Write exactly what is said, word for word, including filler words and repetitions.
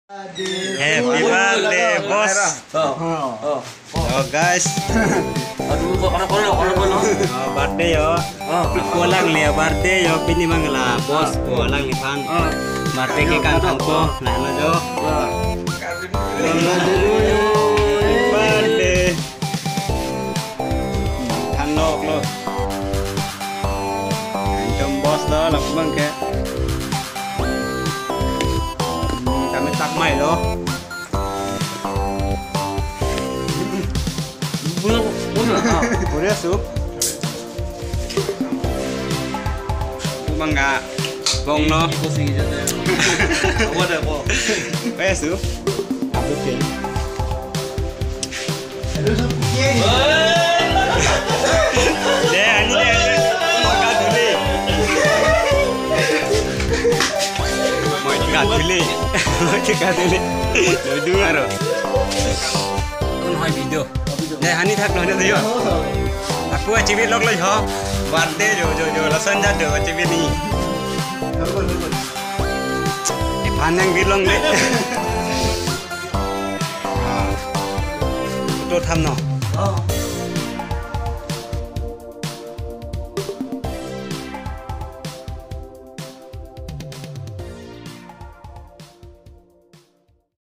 Happy birthday, boss. Oh, oh, oh. Oh, guys. Aduh, kok kono kono kono kono. Oh, birthday yo. Oh. Ko alangliphan birthday yo, pini mangla, boss. Ko alangliphan. Oh. Birthday cake kan thanpo. Nah, lo jo. Oh. Birthday. Thanlo, lo. Ekdom boss lo, lapu abang ke. Hmm, kami tak mai lo. Boleh, boleh, ah. Boleh, sup. Bangga. Bong lo. Apa ada, apa? Boleh, sup. Apa sih? De, ani de, ani. Mo kadule. Mo kadule. Mo kadule. Video aro. Kon hoi video. De, ani thak lo, de, yo. Ako achibit lok lo, ho. Birthday jo, jo, jo. Lason ja jo, achibit ni. Iphan nang bilong de. Photo tham no. Oh.